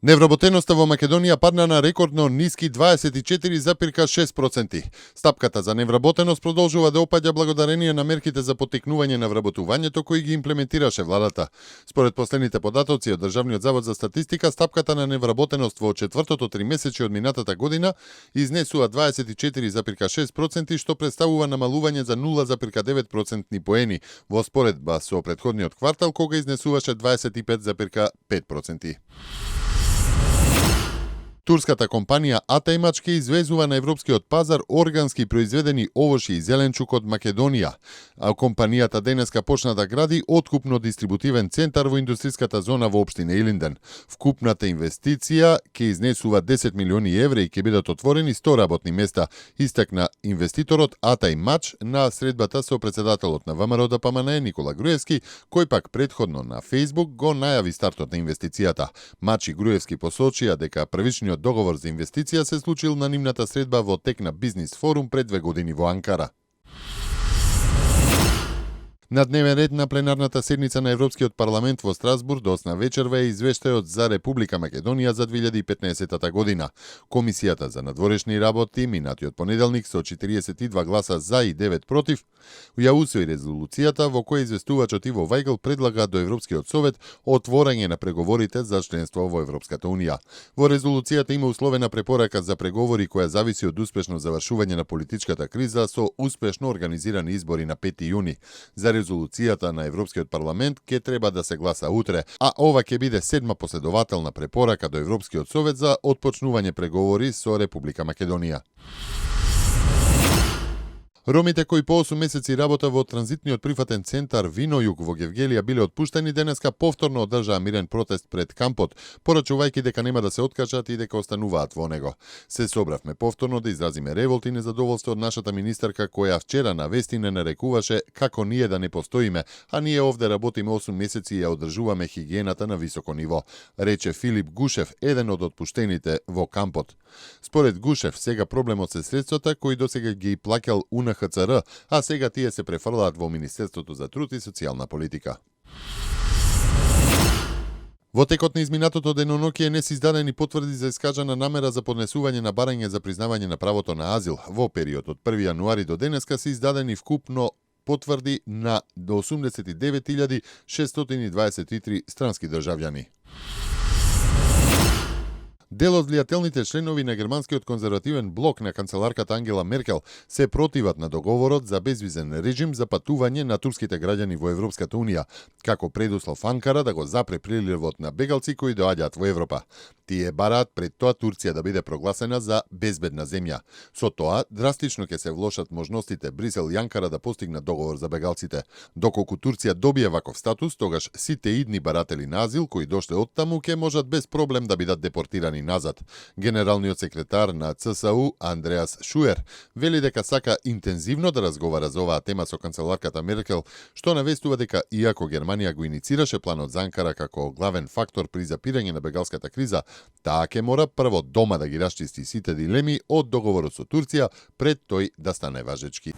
Невработеноста во Македонија падна на рекордно ниски 24,6%. Стапката за невработеност продолжува да опаѓа благодарение на мерките за поттикнување на вработувањето кои ги имплементираше владата. Според последните податоци од Државниот завод за статистика, стапката на невработеност во четвртото тримесечје од минатата година изнесува 24,6%, што представува намалување за 0,9% поени во споредба со претходниот квартал кога изнесуваше 25,5%. Турската компанија Атајмач ќе извезува на европскиот пазар органски произведени овошје и зеленчук од Македонија. А компанијата денеска почна да гради откупно дистрибутивен центар во индустриската зона во општина Илинден. Вкупната инвестиција ќе изнесува 10 милиони евра и ќе бидат отворени 100 работни места, истакна инвеститорот Атајмач на средбата со председателот на ВМРО ДПМН Никола Груевски, кој пак претходно на Facebook го најави стартот на инвестицијата. Мач и Груевски посочија дека првичниот договор за инвестиција се случил на нивната средба во тек на бизнис форум пред 2 години во Анкара. На дневен ред на пленарната седница на Европскиот парламент во Страсбург досна вечерва е извештајот за Република Македонија за 2015 година. Комисијата за надворешни работи минатиот понеделник со 42 гласа за и 9 против ја усвои резолуцијата во која известувачот Иво Вајгл предлага до Европскиот совет отворање на преговорите за членство во Европската унија. Во резолуцијата има условена препорака за преговори која зависи од успешно завршување на политичката криза со успешно организирани избори на 5 јуни. За резолуцијата на Европскиот парламент ќе треба да се гласа утре, а ова ќе биде 7-ма последователна препорака до Европскиот совет за отпочнување преговори со Република Македонија. Ромите кои по 8 месеци работа во транзитниот прифатен центар Винојуг во Гевгелија биле отпуштени, денеска повторно одржаа мирен протест пред кампот, порачувајќи дека нема да се откажат и дека остануваат во него. Се собравме повторно да изразиме револт и незадоволство од нашата министерка која вчера на вести не нарекуваше како ние да не постоиме, а ние овде работиме 8 месеци и ја одржуваме хигиената на високо ниво, рече Филип Гушев, еден од отпуштените во кампот. Според Гушев, сега проблемот се средствата кои досега ги плаќал УНХЦР, а сега тие се префрлаат во Министерството за труд и социјална политика. Во текот на изминатото деноноќие не се издадени потврди за искажана намера за поднесување на барање за признавање на правото на азил. Во период од 1 јануари до денеска се издадени вкупно потврди на до 89.623 странски државјани. Дел од влијателните членови на германскиот конзервативен блок на канцеларката Ангела Меркел се противат на договорот за безвизен режим за патување на турските граѓани во Европската унија, како предуслов Анкара да го запре приливот на бегалци кои доаѓаат во Европа. Тие бараат пред тоа Турција да биде прогласена за безбедна земја. Со тоа, драстично ќе се влошат можностите Брисел и Анкара да постигнат договор за бегалците. Доколку Турција добие ваков статус, тогаш сите идни баратели на азил кои дошле од таму ќе можат без проблем да бидат депортирани назад. Генералниот секретар на ЦСУ Андреас Шуер вели дека сака интензивно да разговара за оваа тема со канцеларката Меркел, што навестува дека иако Германија го иницираше планот за Анкара како главен фактор при запирање на бегалската криза, таа ќе мора прво дома да ги расчисти сите дилеми од договорот со Турција пред тој да стане важечки.